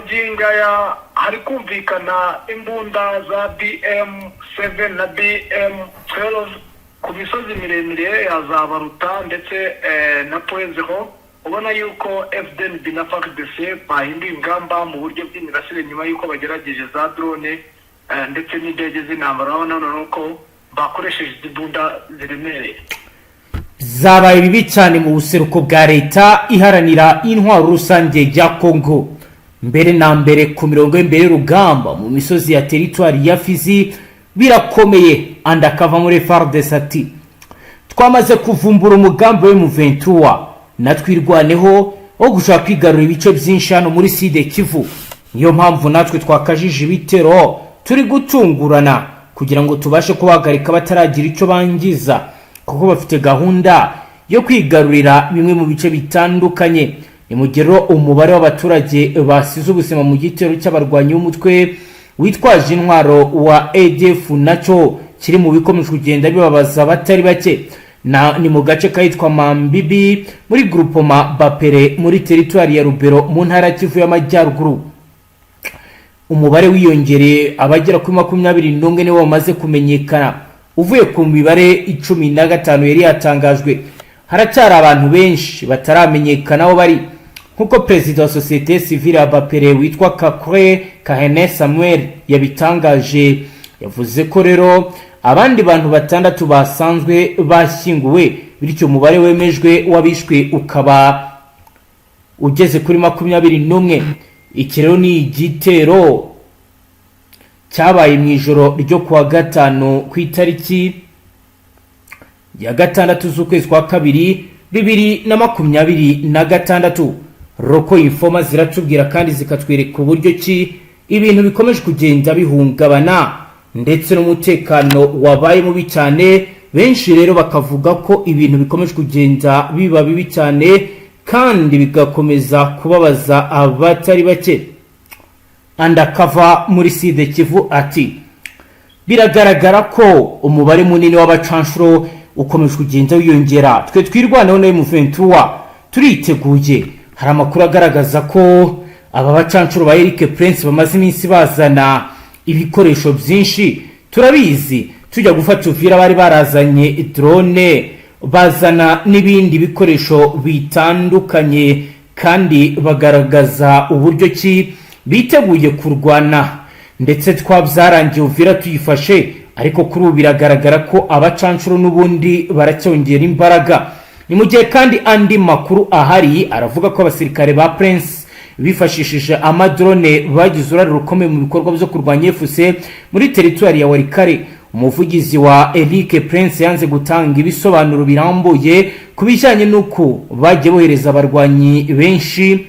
Magingo aya hari kumvikana imbunda za BM7 na BM12 ku misozi miremire ya za Baruta ndetse na Point Zéro. Ubona yuko FDNB na FARDC bahinduye ingamba mu buryo bw'imirasire nyuma y'uko bagerageje za drone ndetse n'indege z'intambara. Urabona noneho ko bakoresheje izi mbunda ziremereye. Zabaye bibi cyane mu buseruko bwa Leta Iharanira Intwaro Rusange ya Kongo, mbere na mbere ku mirongo y'imbere y'urugamba mu misozi ya teritwari ya Fizi. Birakomeye. Andakava muri FARDC ati: "Twamaze kuvumbura umugambi wa M23 na Twirwaneho wo gushaka kwigarura ibice byinshi hano muri Sud Kivu. Niyo mpamvu natwe twakajije ibitero, turi gutungurana kugira ngo tubashe kubahagarika bataragira icyo bangiza, kuko bafite gahunda yo kwigarurira bimwe mu bice bitandukanye." Ni mu gihe rero umubare w'abaturage basize ubuzima mu gitero cy'abarwanyi b'umutwe witwaje intwaro wa ADF nacyo kiri mu bikomeje kugenda bibabaza abatari bake. Na ni mu gace kahitwa Mambibi muri groupement Bapere muri teritwari ya Rubero mu ntara ya Kivu y'Amajyaruguru. Umubare wiyongereye, abagera kuri 21 nibo bamaze kumenyekana, uvuye ku mibare 15 yari yatangajwe. Haracyari abantu benshi bataramenyekana aho bari, nk'uko perezida wa sosiyete sivile ya Bapere witwa Kakure Kahene Samuel yabitangaje. Yavuze ko rero abandi bantu batandatu basanzwe bashyinguwe, bityo umubare wemejwe w'abishwe ukaba ugeze kuri 21. Iki rero ni igitero cyabaye mu ijoro ryo kuwa gatanu ku itariki ya 6 z'ukwezi kwa kabiri 2026. Local informer ziratubwira kandi zikatwereka uburyo ki ibintu bikomeje kugenda bihungabana, ndetse n'umutekano wabaye mubi cyane. Benshi rero bakavuga ko ibintu bikomeje kugenda biba bibi cyane kandi bigakomeza kubabaza abatari bake. Andakava muri Sud Kivu ati: "Biragaragara ko umubare munini w'abacanshuro ukomeje kugenda wiyongera. Twe Twirwaneho na M23 turiteguye. Hari amakuru agaragaza ko aba bacanshuro ba Eric Prince bamaze iminsi bazana ibikoresho byinshi. Turabizi, tujya gufata Uvira bari barazanye drone, bazana n'ibindi bikoresho bitandukanye, kandi bagaragaza uburyo ki biteguye kurwana, ndetse twabyarangiye Uvira tuyifashe. Ariko kuri ubu biragaragara ko abacanshuro n'ubundi baracyongera imbaraga." Ni mu gihe kandi andi makuru ahari aravuga ko abasirikare ba Prince bifashishije amadrone bagize uruhare rukomeye mu bikorwa byo kurwanya AFC muri teritwari ya Walikale. Umuvugizi wa Eric Prince yanze gutanga ibisobanuro birambuye ku bijyanye n'uko bagiye bohereza abarwanyi benshi,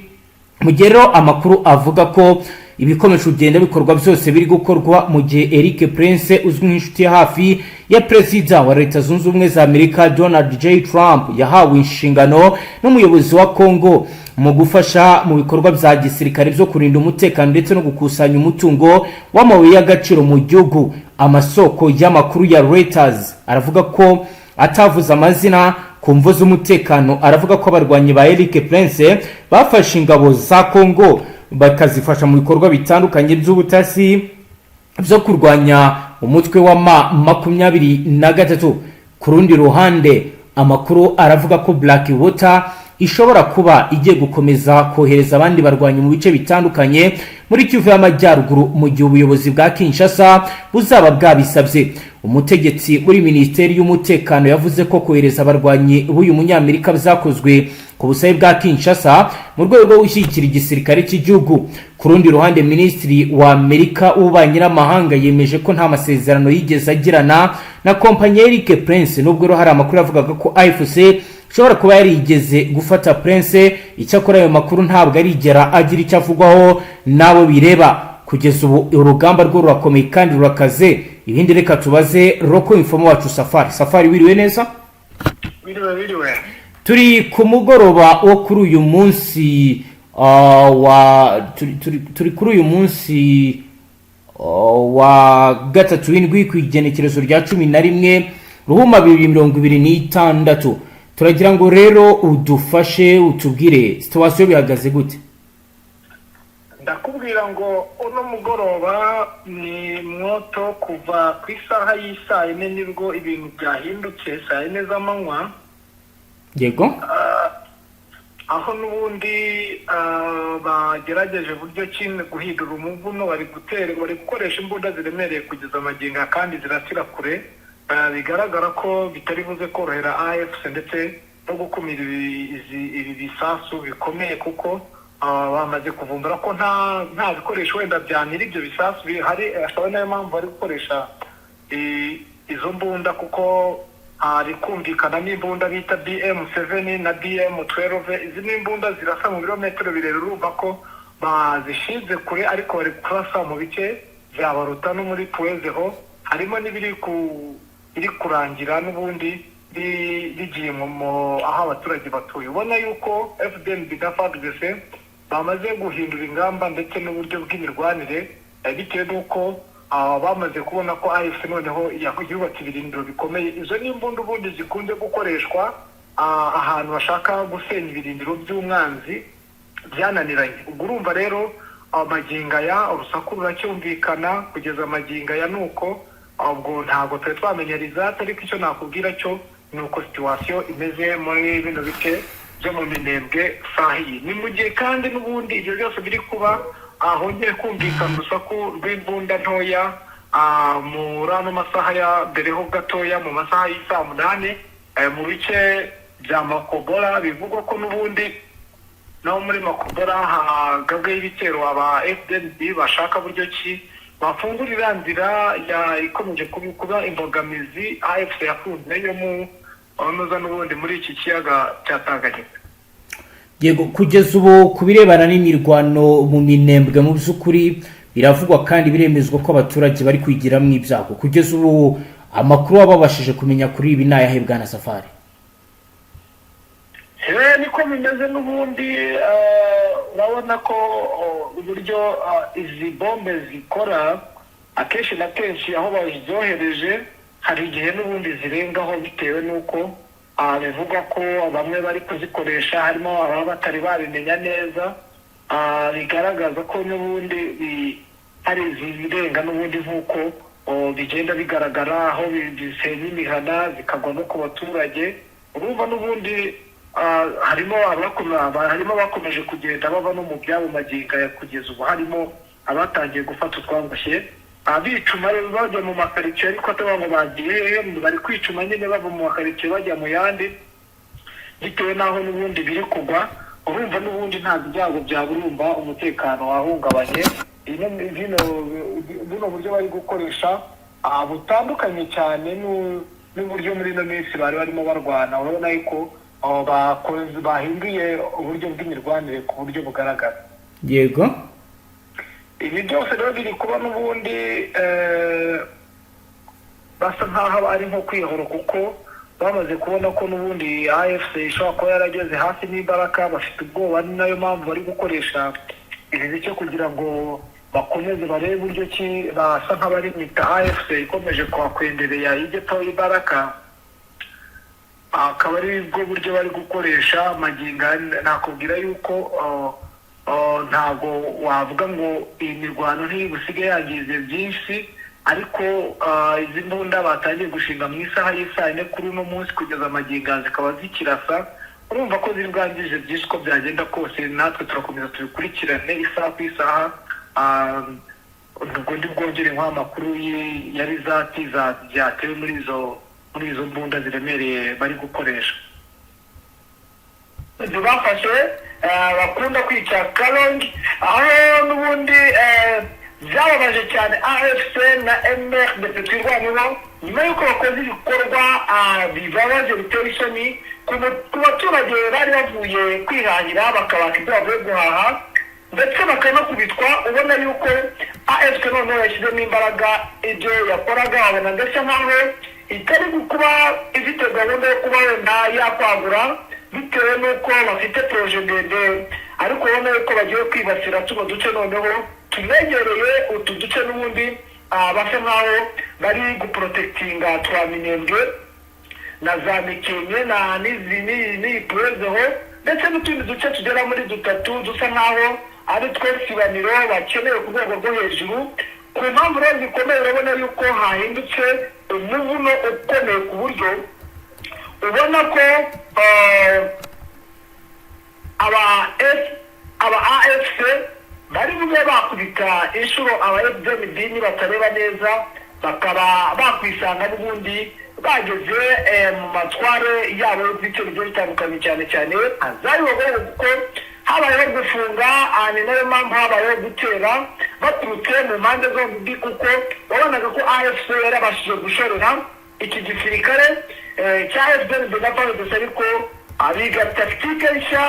mu gihe rero amakuru avuga ko ibikomeje kugenda bikorwa byose biri gukorwa mu gihe Eric Prince, uzwi nk'inshuti ya hafi ya perezida wa Leta Zunze Ubumwe za Amerika Donald J Trump, yahawe inshingano n'umuyobozi wa Congo mu gufasha mu bikorwa bya gisirikare byo kurinda umutekano ndetse no gukusanya umutungo w'amabuye y'agaciro mu gihugu. Amasoko y'amakuru ya Reuters aravuga ko atavuze amazina ku mvo z'umutekano, aravuga ko abarwanyi ba Eric Prince bafashe ingabo za Congo, bakazifasha mu bikorwa bitandukanye by'ubutasi byo kurwanya umutwe wa M23. Ku rundi ruhande, amakuru aravuga ko Blackwater ishobora kuba igiye gukomeza kohereza abandi barwanyi mu bice bitandukanye muri Kivu y'Amajyaruguru, mu gihe ubuyobozi bwa Kinshasa buzaba bwabisabye. Umutegetsi muri minisiteri y'umutekano yavuze ko kohereza abarwanyi b'uyu Munyamerika byakozwe ku busabe bwa Kinshasa mu rwego rwo gushyigikira igisirikare cy'igihugu. Ku rundi ruhande, minisitiri wa Amerika w'ububanyi n'amahanga yemeje ko nta masezerano yigeze agirana na kompanyi Eric Prince, nubwo rero hari amakuru yavugaga ko AFC ishobora kuba yarigeze gufata Prince. Icyakora ayo makuru ntabwo arigera agira icyo avugwaho n'abo bireba. Kugeza ubu urugamba rwo rurakomeye kandi rurakaze. Ibindi reka tubaze local informer wacu Safari. Safari, wiriwe neza? Biriwe, biriwe. Turi ku mugoroba wo kuri uyu munsi wa turi kuri uyu munsi wa gatatu w'indwi, ku igenekerezo rya 11 Ruhuma 2026. Turagira ngo rero udufashe utubwire situation bihagaze gute? Ndakubwira ngo uno mugoroba ni mwoto. Kuva ku isaha y'isaa 4 nibwo ibintu byahindutse, saa 4 z'amanywa. Aho n'ubundi bagerageje buryo ki guhindura umuvuno, bari gutera, bari gukoresha imbunda ziremereye kugeza amagingo, kandi zirasira kure. Bigaragara ko bitari buze korohera AFC ndetse no gukumira ibi bisasu bikomeye, kuko bamaze kuvumbura ko nta bikoresho wenda byanira ibyo bisasu bihari. Akaba nayo mpamvu bari gukoresha izo mbunda, kuko hari kumvikana n'imbunda bita BM7 na BM12. Izi ni imbunda zirasa mu birometero birebire. Urumva ko bazishinze kure, ariko bari kurasa mu bice bya Baruta no muri Point Zéro. Harimo n'ibiri ku biri kurangira n'ubundi bigiye aho abaturage batuye. Ubona yuko FDNB na FARDC bamaze guhindura ingamba ndetse n'uburyo bw'imirwanire, bitewe n'uko bamaze kubona ko AFC noneho yubatse ibirindiro bikomeye. Izo ni imbunda ubundi zikunze gukoreshwa ahantu bashaka gusenya ibirindiro by'umwanzi byananiranye. Ubwo urumva rero, amagingo aya urusaku ruracyumvikana kugeza amagingo aya. Ni uko ubwo ntabwo twari twamenya résultat, ariko icyo nakubwira cyo ni uko situation imeze muri bino bice byo mu Minembwe sahiye. Ni mu gihe kandi n'ubundi ibyo byose biri kuba, hongeye kumvikana urusaku rw'imbunda ntoya muri ano masaha ya mbere ho gatoya, mu masaha y'isaa 8, mu bice bya Makobora. Bivugwa ko n'ubundi naho muri Makobora hagabweho ibitero, aba FDNB bashaka buryo ki bafungura iriya nzira ikomeje kuba imbogamizi AFC yafunze yo mu onoza n'ubundi muri iki kiyaga cya Tanganyika. Yego, kugeza ubu ku birebana n'imirwano mu Minembwe, mu by'ukuri biravugwa kandi biremezwa ko abaturage bari kwigiramo ibyago. Kugeza ubu amakuru waba wabashije kumenya kuri ibi ni ayahe, bwana Safari? Niko bimeze n'ubundi. Urabona ko uburyo izi bombe zikora, akenshi na kenshi aho bazohereje hari igihe n'ubundi zirengaho, bitewe n'uko bivugwa ko bamwe bari kuzikoresha harimo ababa batari babimenya neza. Bigaragaza ko n'ubundi hari izirenga n'ubundi, nk'uko bigenda bigaragara aho bisenya imihana, zikagwa no ku baturage. Urumva n'ubundi harimo abakomeje kugenda bava no mu byabo magingo aya. Kugeza ubu harimo abatangiye gufata utwangushye, bicuma rero bajya mu makaritsiye, ariko atavuga ngo bagiye hehe, bari kwicuma nyine bava mu makaritsiye bajya mu yandi, bitewe n'aho n'ubundi biri kugwa. Urumva n'ubundi nta byago byaba, urumva umutekano wahungabanye. Buno buryo bari gukoresha butandukanye cyane n'uburyo muri ino minsi bari barimo barwana. Urabona yuko bahinduye uburyo bw'imirwanire ku buryo bugaragara. Ibi byose rero biri kuba n'ubundi basa nk'aho ari nko kwihora, kuko bamaze kubona ko n'ubundi AFC ishobora kuba yarageze hafi n'imbaraga. Bafite ubwoba, ni nayo mpamvu bari gukoresha ibi bice kugira ngo bakomeze barebe uburyo ki basa nk'abarimita AFC ikomeje kuhakwenderera igetaho imbaraga. Akaba ari bwo buryo bari gukoresha magingo aya. Nakubwira yuko ntabwo wavuga ngo iyi mirwano ntibusige yangize byinshi, ariko izi mbunda batangiye gushinga mu isaha y'isaa 4 kuri uno munsi, kugeza amagingo aya zikaba zikirasa. Urumva ko ziri bwangije byinshi uko byagenda kose. Natwe turakomeza tubikurikirane isaha ku isaha. Ubwo ndi bwongere nk'amakuru amakuru ya résultat byatewe muri izo mbunda ziremereye bari gukoresha. Bafashe bakunda kwica Karongi, aho n'ubundi byababaje cyane AFC na MRDP Twirwaneho, nyuma y'uko bakoze ibikorwa bibabaje, bitera isoni ku baturage bari bavuye kwihahira, bakabaka ibyo bavuye guhaha, ndetse bakanakubitwa. Ubona yuko AFC noneho yashyizemo imbaraga. Ibyo yakoraga wabona ndetse nkaho itari kuba ifite gahunda yo kuba wenda yakwagura, bitewe n'uko bafite projet ndende, ariko ubona yuko bagiye kwibasira tuno duce noneho tubegereye, utu duce n'ubundi basa nkaho bari guprotectinga twa Minembwe na za Mikenke na n'izi n'iyi Purezeho, ndetse n'utundi duce tugera muri dutatu dusa nkaho ari twe sibaniro bakenewe ku rwego rwo hejuru. Ku mpamvu rero zikomeye, urabona yuko hahindutse umuvuno ukomeye, ku buryo ubona ko aba AFC bari bube bakubita inshuro aba FDNB nibatareba neza, bakaba bakwisanga n'ubundi bageze mu matware yabo y'ibice bigiye bitandukanye, cyane cyane azari, kuko habayeho gufunga. Ni nayo mpamvu habayeho gutera baturutse mu mpande zombi, kuko wabonaga ko AFC yarabashije gushorera iki gisirikare cya FDNB na FARDC, ariko abiga tactique nshya,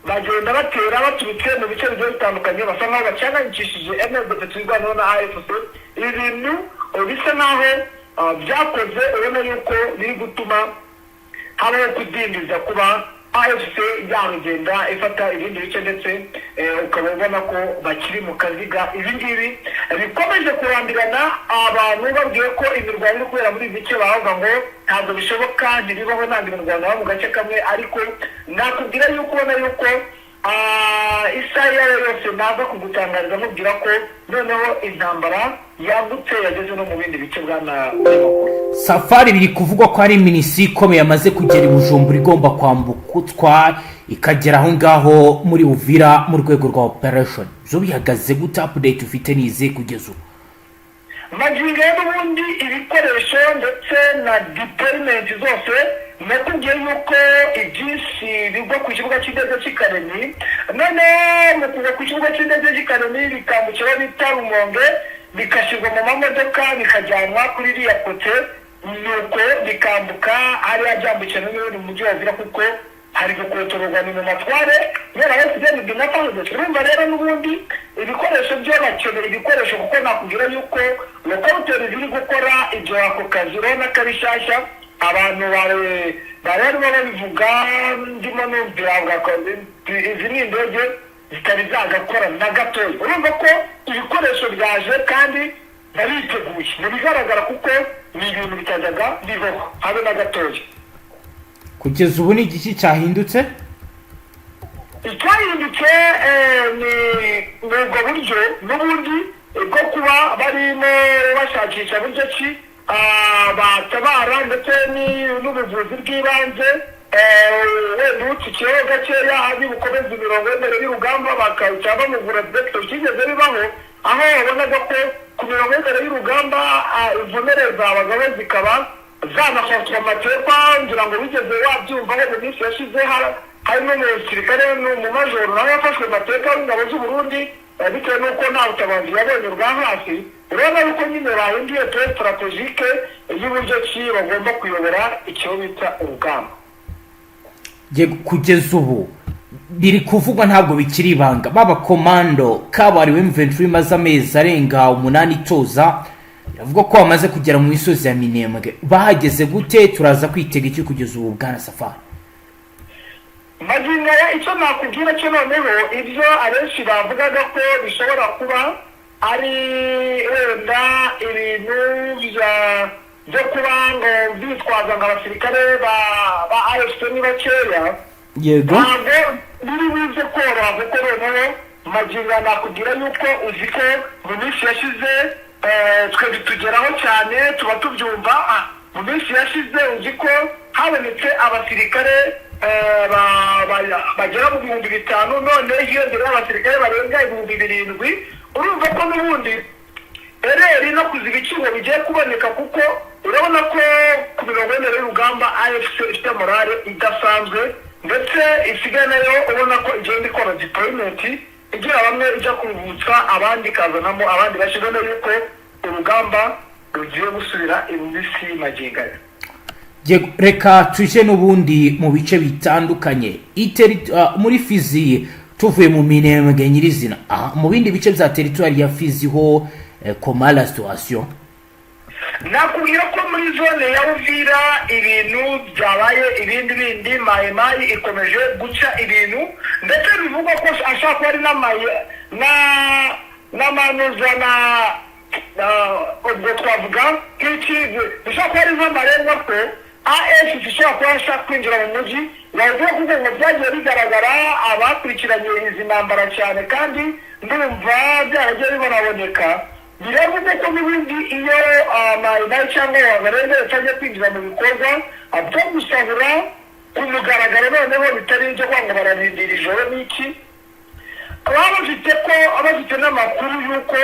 bagenda batera baturutse mu bice bigiye bitandukanye, basa nkaho bacanganyikishije MRDP Twirwaneho na AFC. Ibi bintu bisa nkaho byakoze, ubona yuko biri gutuma habaho kudindiza kuba AFC yarugenda ifata ibindi bice, ndetse ukaba ubona ko bakiri mu kaziga. Ibi ngibi bikomeje kurambirana. Abantu babwiye ko imirwano iri kubera muri ibi bice, bavuga ngo ntabwo bishoboka, ntibibaho, ntabwo imirwano iba mu gace kamwe. Ariko nakubwira yuko ubona yuko isaha iyo ari yo yose naza kugutangariza mubwira ko noneho intambara yagutse, yageze no mu bindi bice, bwana munyamakuru. Safari, biri kuvugwa ko hari minisitiri ikomeye yamaze kugera i Bujumbura, igomba kwambutswa ikagera aho ngaho muri Uvira mu rwego rwa operation. Zo bihagaze gute? Update ufite nize kugeza ubu? Magingo ya n'ubundi ibikoresho ndetse na deployment zose, nakubwiye yuko ibyinshi bigwa ku kibuga cy'indege cy'i Kalemie. None mu kuva ku kibuga cy'indege cy'i Kalemie bikambukiraho bita Rumonge, bigashyirwa mu mamodoka, bikajyanwa kuri iriya côté, nuko bikambuka hariya byambukira n'ubundi mu mujyi wa Uvira, kuko hari gukontororwa, ni mu matware kubera FDNB na FARDC. Urumva rero n'ubundi ibikoresho byo bakenera ibikoresho, kuko nakubwira yuko helicopter ziri gukora ibyo ako kazi, urabona ko ari shyashya. Abantu bari barimo babivuga, ndimo numvira izi ni indege zitari zagakora na gatoya. Urumva ko ibikoresho byaje kandi bariteguye mu bigaragara, kuko ni ibintu bitajyaga bibaho habe na gatoya. Kugeza ubu ni igiki cyahindutse? Icyahindutse ni ubwo buryo n'ubundi bwo kuba barimo bashakisha buryo ki batabara, ndetse n'ubuvuzi bw'ibanze. Wenda utsikiyeho gakeya ari bukomeze imirongo y'imbere y'urugamba, bakawuca bamuvura direkito. Byigeze bibaho aho wabonaga ko ku mirongo y'imbere y'urugamba inkomere zabagaho zikaba zanafatwa amatekwa. Ngira ngo bigeze wabyumvaho mu minsi yashize, hari n'umusirikare n'umumajoro nawe yafashwe mateka w'ingabo z'u Burundi, bitewe n'uko nta butabazi yabonye bwa hafi. Urabona yuko nyine bahinduye plan stratégique y'uburyo ki bagomba kuyobora icyo bita urugamba. Kugeza ubu biri kuvugwa, ntabwo bikiri ibanga, baba komando kabuhariwe M23 imaze amezi arenga 8 itoza, biravuga ko bamaze kugera mu misozi ya Minembwe. Bahageze gute? Turaza kwitega iki kugeza ubu, bwana Safari? Magingo aya, icyo nakubwira cyo noneho, ibyo abenshi bavugaga ko bishobora kuba ari wenda ibintu byo kuba ngo bitwaza ngo abasirikare ba AFC ni bakeya, ntabwo biri buze koroha, kuko noneho magingo aya nakubwira yuko uzi ko mu minsi yashize twe bitugeraho cyane, tuba tubyumva. Mu minsi yashize uzi ko habonetse abasirikare bagera mu 5000, none hiyongereho abasirikare barenga 7000. Urumva ko n'ubundi ereri no kuziba icyuho bigiye kuboneka, kuko urabona ko ku mirongo y'imbere y'urugamba AFC ifite morale idasanzwe, ndetse isigaye nayo ubona ko igenda ikora deployment, igira bamwe ijya kuruhutsa, abandi ikazanamo abandi bashyizemo, yuko urugamba rugiye gusubira iminsi magingo aya. Reka tuje n'ubundi mu bice bitandukanye muri Fizi, tuvuye mu Minembwe nyirizina. Aha mu bindi bice bya teritwari ya Fizi ho comment la situation? Nakubwira ko muri zone ya Uvira ibintu byabaye ibindi bindi. Mayimayi ikomeje guca ibintu, ndetse bivugwa ko ashobora kuba ari n'amaye na n'amanuza na ubwo twavuga nk'iki, bishobora kuba ari nk'amarenga ko AFC ishobora kuba yashaka kwinjira mu mujyi bavuga, kuko ngo byagiye bigaragara, abakurikiranye izi ntambara cyane, kandi ndumva byaragiye binaboneka. Biravuze ko n'ubundi iyo Mayimayi cyangwa Wazalendo itajya kwinjira mu bikorwa byo gusahura ku mugaragaro, noneho bitari ibyo kwanga bararindira ijoro n'iki, baba bafite ko bafite n'amakuru y'uko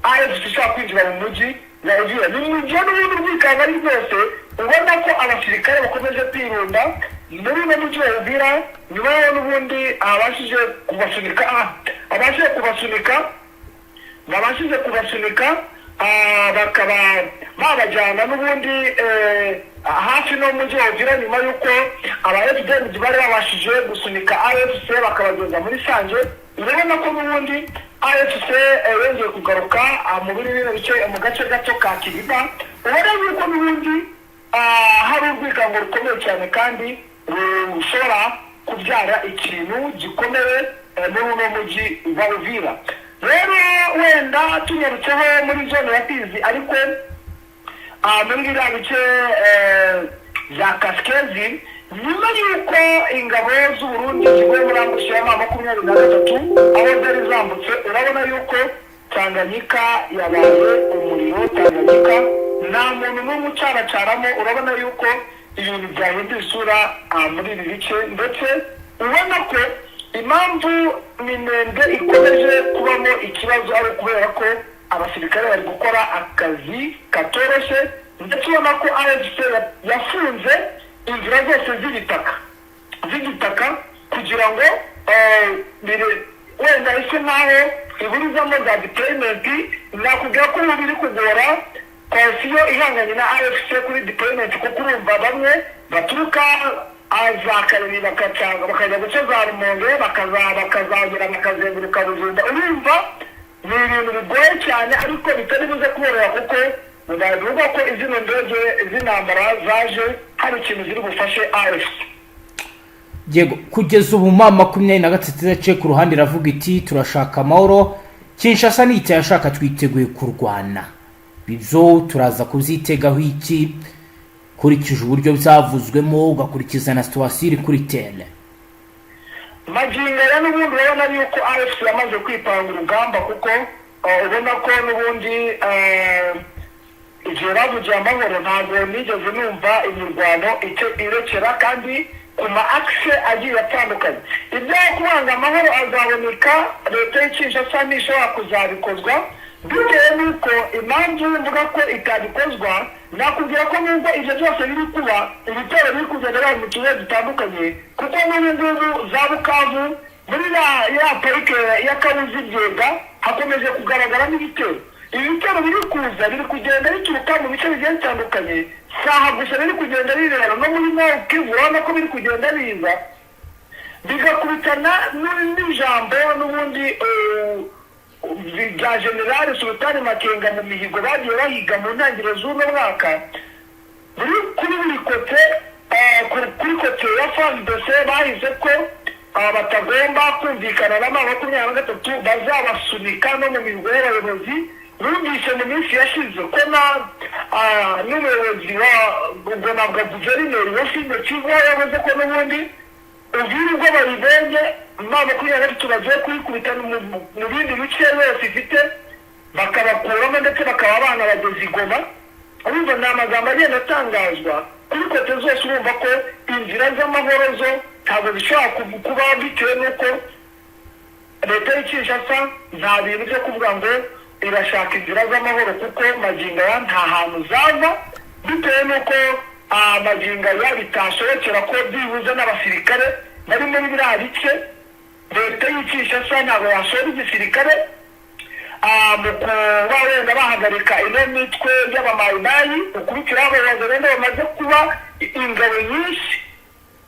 AFC ishobora kwinjira mu mujyi wa Uvira. Ni mu gihe n'ubundi ubwikanga ari rwose, ubona ko abasirikare bakomeje kwirunda muri uno mujyi wa Uvira, nyuma yaho n'ubundi abashije kubasunika, bakaba babajyana n'ubundi hafi n'umujyi wa Uvira, nyuma y'uko aba FDNB bari babashije gusunika AFC bakabageza muri Sange. Urabona ko n'ubundi AFC yongeye kugaruka muri bino bice, mu gace gato ka Kiriba. Ubona yuko n'ubundi hari urwikango rukomeye cyane kandi rushobora kubyara ikintu gikomeye muri uno mujyi wa Uvira. Rero wenda tunyarutseho muri zone ya Fizi, ariko muri biriya bice bya Kasikezi, nyuma y'uko ingabo z'Uburundi ziguye muri ambushi ya M23 aho zari zambutse, urabona yuko Tanganyika yabaye umuriro. Tanganyika nta muntu n'umwe ucaracaramo. Urabona yuko ibintu byahinduye isura muri ibi bice, ndetse ubona ko impamvu Minembwe ikomeje kubamo ikibazo ari ukubera ko abasirikare bari gukora akazi katoroshye, ndetse ubona ko AFC yafunze inzira zose z'igitaka kugira ngo wenda ise nkaho iburizamo za deployment. Nakubwira ko ubu biri kugora coalition ihanganye na AFC kuri deployment, kuko urumva bamwe baturuka za Karemi bakajya guca za Rumonge, bakazagera bakazenguruka Bujumba. Urumva ni ibintu bigoye cyane, ariko bitari buze kuborohera, kuko bavuga ko izino ndege z'intambara zaje hari ikintu ziri bufashe AFC. Yego, kugeza ubu M23 idaciye ku ruhande iravuga iti: "Turashaka amahoro, Kinshasa nitayashaka twiteguye kurwana." Ibyo turaza kubyitegaho iki, ukurikije uburyo byavuzwemo, ugakurikiza na situation iri kuri terrain? Magingo aya n'ubundi urabona yuko AFC yamaze kwipanga urugamba, kuko ubona ko n'ubundi igihe bavugiye amahoro ntabwo nigeze numva imirwano icyo irekera, kandi ku ma axes agiye atandukanye. Ibyo kubanga amahoro azaboneka, leta y'i Kinshasa ntishobora kuzabikozwa, bitewe n'uko impamvu mvuga ko itabikozwa, nakubwira ko nubwo ibyo byose biri kuba, ibitero biri kugenda biba mu turere dutandukanye, kuko n'ubu ngubu za Bukavu, muri ya parike y'Akabuzi Byega, hakomeje kugaragaramo ibitero. Ibi bitero biri kuza biri kugenda bituruka mu bice bigiye bitandukanye. Si aha gusa biri kugenda bibera, no muri Nord Kivu urabona ko biri kugenda biza bigakubitana n'ijambo n'ubundi rya General Sultani Makenga mu mihigo bagiye bahiga mu ntangiriro z'uno mwaka. Buri kuri buri côté, kuri côté ya FARDC bahize ko batagomba kumvikana na M23, bazabasunika no mu mihigo y'abayobozi. Bumvise mu minsi yashize ko na n'umuyobozi wa ubwo ntabwo guverineri wa Sud Kivu yavuze ko n'ubundi Uvira ubwo bayibonye M23 bagiye kuyikubita mu bindi bice yose ifite, bakabakuramo, ndetse bakaba banabageza i Goma. Urumva ni amagambo agenda atangazwa kuri côté zose. Urumva ko inzira z'amahoro zo ntabwo zishobora kuba, bitewe n'uko leta y'i Kinshasa nta bintu byo kuvuga ngo irashaka inzira z'amahoro, kuko magingo aya nta hantu zava, bitewe n'uko magingo aya bitashobokera ko byibuze n'abasirikare bari muri biriya bice. Leta y'i Kinshasa ntabwo yashora igisirikare mu kuba wenda bahagarika ino mitwe y'abamayimayi, ukurikiraho abayobozi benda bamaze kuba ingabo nyinshi.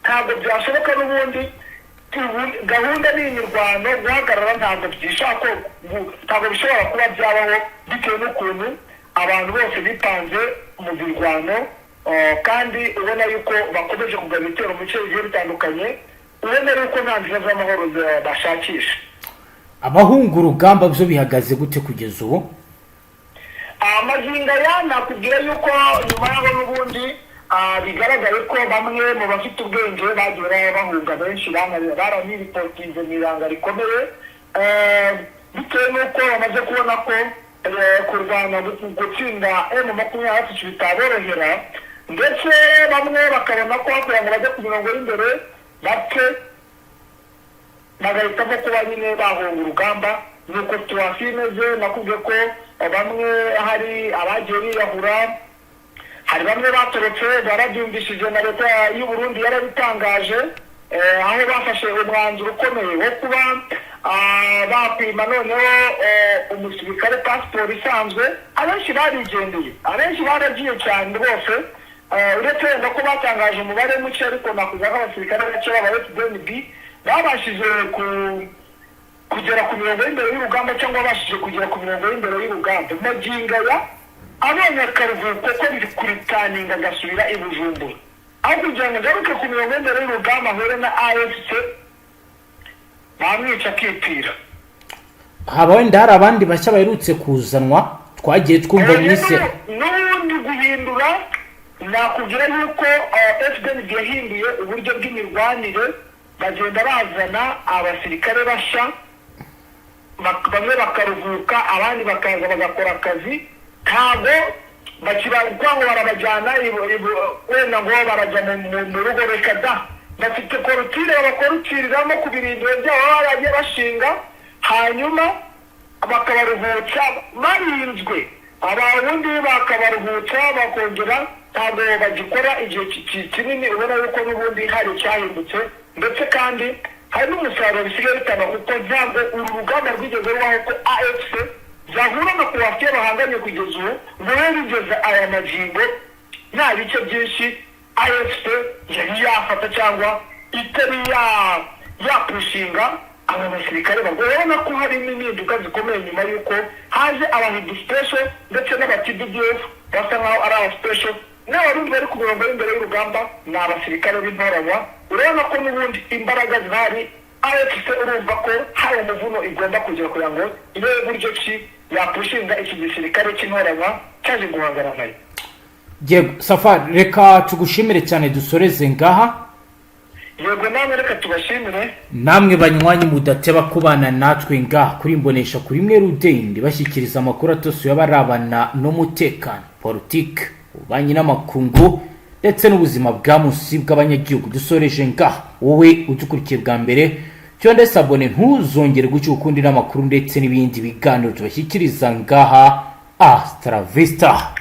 Ntabwo byashoboka n'ubundi. Gahunda ni imirwano, guhagarara ntabwo byishaka, ntabwo bishobora kuba byabaho, bitewe n'ukuntu abantu bose bipanze mu mirwano, kandi ubona yuko bakomeje kugaba ibitero mu bice bigiye bitandukanye, ubona yuko nta nzira z'amahoro bashakisha. Abahunga urugamba byo bihagaze gute kugeza ubu? Magingo aya nakubwira yuko nyuma y'aho n'ubundi Bigaragare ko bamwe mu bafite ubwenge bagiye baba bahunga, benshi baraniripotinze mu ibanga rikomeye, bitewe n'uko bamaze kubona ko kurwana gutsinda M23 bitaborohera, ndetse bamwe bakabona ko kugira ngo bajye ku mirongo y'imbere bapfe, bagahitamo kuba nyine bahunga urugamba. Nuko situation imeze. Nakubwiye ko bamwe hari abagiye biyahura, hari bamwe batorotse, barabyumvishije na leta y'u Burundi yarabitangaje, aho bafashe umwanzuro ukomeye wo kuba bakwima noneho umusirikare pasiporo isanzwe. Abenshi barigendeye, abenshi baragiye cyane rwose, uretse wenda ko batangaje umubare muke, ariko nakuza nk'abasirikare bake b'aba FDNB babashije kugera ku mirongo y'imbere y'urugamba cyangwa babashije kugera ku mirongo y'imbere y'urugamba. Magingo aya abonye akaruhuko ko biri kuritaninga agasubira i Bujumbura, aho kugira ngo agaruke ku mirongo y'imbere y'urugamba ahure na AFC bamwica akipfira. Haba wenda hari abandi bashya baherutse kuzanwa twagiye twumva mu minsi? N'ubundi guhindura, nakubwira yuko FDNB yahinduye uburyo bw'imirwanire, bagenda bazana abasirikare bashya, bamwe bakaruhuka, abandi bakaza bagakora akazi. Ntabwo bakibagwa ngo barabajyana wenda ngo barajya mu rugo, reka da. Bafite clôture babakorukiriramo ku birindiro byabo baba baragiye bashinga, hanyuma bakabaruhutsa barinzwe, ababundi bakabaruhutsa bakongera. Ntabwo bagikora igihe kinini. Ubona yuko n'ubundi hari icyahindutse, ndetse kandi hari n'umusaruro bisigaye bitanga, kuko ntabwo uru rugamba rwigeze rubaho ko AFC zahura na coalition bahanganye kugeza ubu ngo bibe bigeze aya magingo nta bice byinshi AFC yari yafata cyangwa itari yapushinga aba basirikare barwaye. Urabona ko harimo impinduka zikomeye nyuma y'uko haje abahindu special ndetse n'aba TDF basa nkaho ari aba special, n'Abarundi bari ku mirongo y'imbere y'urugamba ni abasirikare b'intoranywa. Urabona ko n'ubundi imbaraga zihari. AFC urumva ko hari umuvuno igomba kugira kugira ngo irebe buryo ki yapushinga iki gisirikare cy'intoranywa cyaje guhangana nayo. Yego Safari, reka tugushimire cyane, dusoreze ngaha. Yego, namwe reka tubashimire. Namwe banywanyi mudateba kubana natwe ngaha kuri Imbonesha kuri imwe rudende, bashyikiriza amakuru atosuye abarabana n'umutekano, politike, ububanyi n'amakungu ndetse n'ubuzima bwa munsi bw'abanyagihugu, dusoreje ngaha. Wowe udukurikiye bwa mbere, cyonde s'abonner, ntuzongere guca ukundi n'amakuru ndetse n'ibindi biganiro tubashyikiriza ngaha. Hasta la vista.